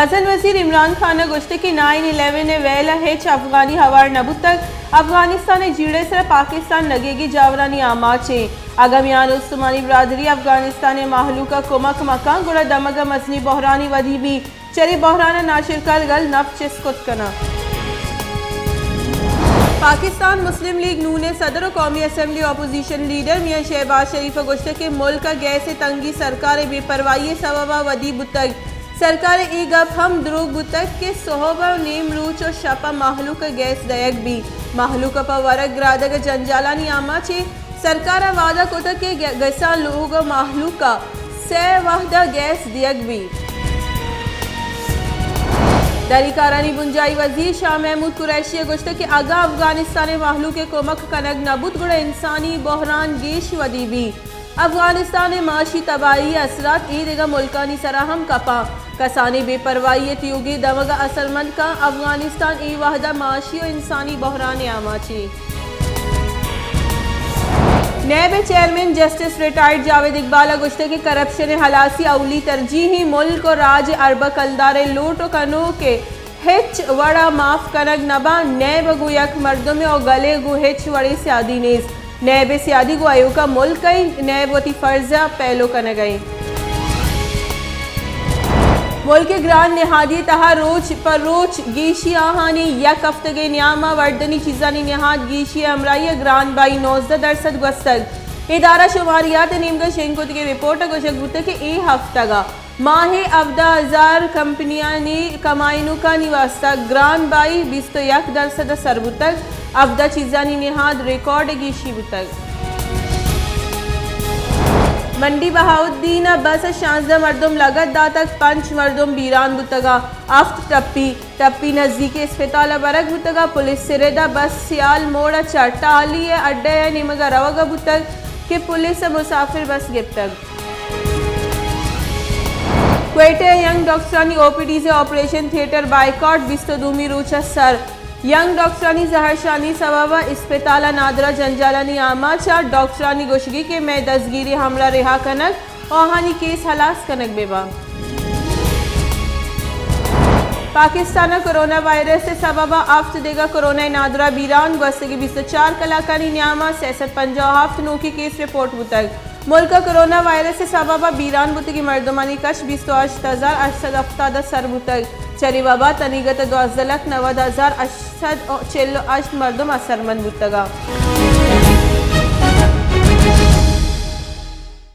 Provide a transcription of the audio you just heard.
مزن وزیر عمران خان ء گوشتگ کہ نائن الیون ء ویل ء ہچ افغانی ہوار نہ بوتگ، افغانستان ء جیڑہ ء سرا پاکستان نگیگی جاورانی آماچ ایں۔ اگاں میان استمانی برادری افغانستان ء مہلوک ء کمک مکاں گڑا دمگ ء مزنیں بحرانی ودی بی، چرے بحران ء ناشرکار گل نپ چست کت کناں۔ پاکستان مسلم لیگ نون ء صدر و قومی اسمبلی اپوزیشن لیڈر میاں شہباز شریف ء گوشتگ کہ ملک ء گیس ء تنگی سرکار ء بے پرواہی ء سبب ء ودی بوتگ۔ سرکار ء اے گپ ہم دروگ بوتگ کہ سہب ء نیم روچ ء شپ ء مہلوک ء گیس دئیگ بیت۔ مہلوک ء پہ ورگ گرادگ ء جنجالانی آماچ ایں۔ سرکار ء وعدہ کتگ کہ گ-، گساں لوگ ء مہلوک ء سئے وہد ء گیس دیگ بیت۔ دری کارانی بنجاہی وزیر شاہ محمود قریشی ء گوشتگ کہ اگاں افغانستان ء مہلوک ء کمک کنگ نہ بوت گڑا انسانی بحران گیش ودی بیت۔ افغانستان ء معاشی تباہی ء اثرات اے دگہ ملکانی سرا ہم کپاں۔ کسانیں بے پرواہی ء تیوگیں دمگ ء اثرمند کاں۔ افغانستان اے وہد ء معاشی و انسانی بحران ء آماچ ایں۔ نیب ء چیئرمین جسٹس ریٹائرڈ جاوید اقبال ء گوشتگ کہ کرپشن ء ہلاسی اولی ترجیح ایں، ملک و راج ء ارب ء کلدار ء لوٹ و کنوک ء ہچ وڑ ء معاف کنگ نہ باں۔ نیب ء گوں یک مردمے و گلے گوں ہچ وڑیں سیادی نیست۔ نیب ء سیادی گوں ایوک ء ملک ء انت، نیب وتی فرض ء پیلو کنگ ء انت۔ ملک ء گران نہادی ء تہا روچ پہ روچ گیشی، آہانی یک ہفتگے نیام ء وردنی چیزانی نہاد گیشی ء ہمراہی ء گران بہائی نوزدہ درسد گوستگ۔ ادارہ شماریات ء نیمگ ء شنگ کتگیں رپورٹ ء گوشگ بوتگ کہ اے ہفتگ ء ماہ ء ہبدہ ہزار کمپنیانی کمائینوکانی واستہ گران بہائی بیست و یک درسد ء سر بوتگ، ہبدہ چیزانی نہاد ریکارڈ ء گیشی بوتگ۔ منڈی بہاؤالدین ء بس ء شانزدہ مردم لگت داتگ، پنچ مردم بیران بوتگ ء ہفت ٹپی، ٹپی نزیک اسپتال ء برگ بوتگ ء پولیس ء رد ء بس سیال موڑ ء چہ ٹالی ء اڈہ ء نیمگ ء روگ ء بوتگ کہ پولیس ء مسافر بس گپتگ۔ کوئٹہ ء ینگ ڈاکٹرانی او پی ڈیز ء آپریشن تھیٹر بائیکاٹ، بیست و دومی روچ ء سر۔ ینگ ڈاکٹرانی زہرشانی سبب ء اسپتال ء نادراہ جنجالانی آماچ ء ڈاکٹرانی گوشگی کہ مئے دزگیری ہمراہ رہا کنگ ء آہانی کیس ہلاس کنگ بہ باں۔ پاکستان ء کرونا وائرس ء سبب ء ہفت دگہ کرونا ء نادراہ بیران، گوستگیں بیست و چار کلاکانی نیام ء سئے سد پنجاہ و ہفت نوکیں کیس رپورٹ بوتگ۔ ملک ء کرونا وائرس ء سبب ء بیران بوتگیں مردمانی کش بیست و ہشت ہزار ہشت سد ہفتاد ء سر بوتگ۔ چرے وبا ء تنیگت ء دوازدہ لکھ نود ہزار ہشت سد چل و ہشت مردم اثرمند بوتگ ء۔